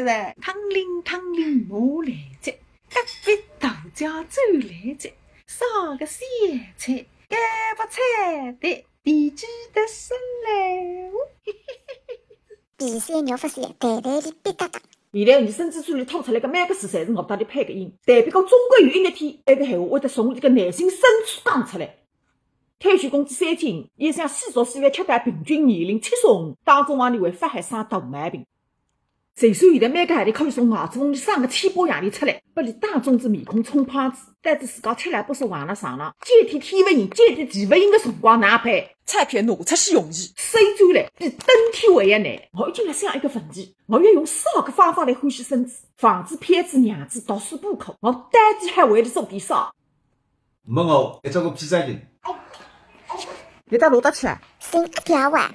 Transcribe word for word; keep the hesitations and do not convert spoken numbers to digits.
是汤淋汤淋我来接，隔壁大家走来接，啥个小菜，该不菜的，地基的生来。皮三肉勿是，袋袋里别搭搭。现在你孙子嘴里吐出来个每个字，侪是我搭里配个音，代表讲总归有一日天，搿个闲话会得从你个内心深处讲出来。退休工资三千，一想四十岁万吃到平均年龄七十五，当中往里会发还生大毛病。就算现在每个号头可以从外子缝里省个千把洋钿出来，拨伊当中子面孔充胖子，但是自家吃了不是横了上了，见天天勿应，见地地勿应个辰光哪办？钞票拿出去容易，收转来比登天还要难。我已经来想一个问题，我要用啥个方法来欢喜孙子？房子、票子、娘子、读书补课，我到底还为了做点啥？问我一只个披萨人。你到哪搭去啊？新阿条啊。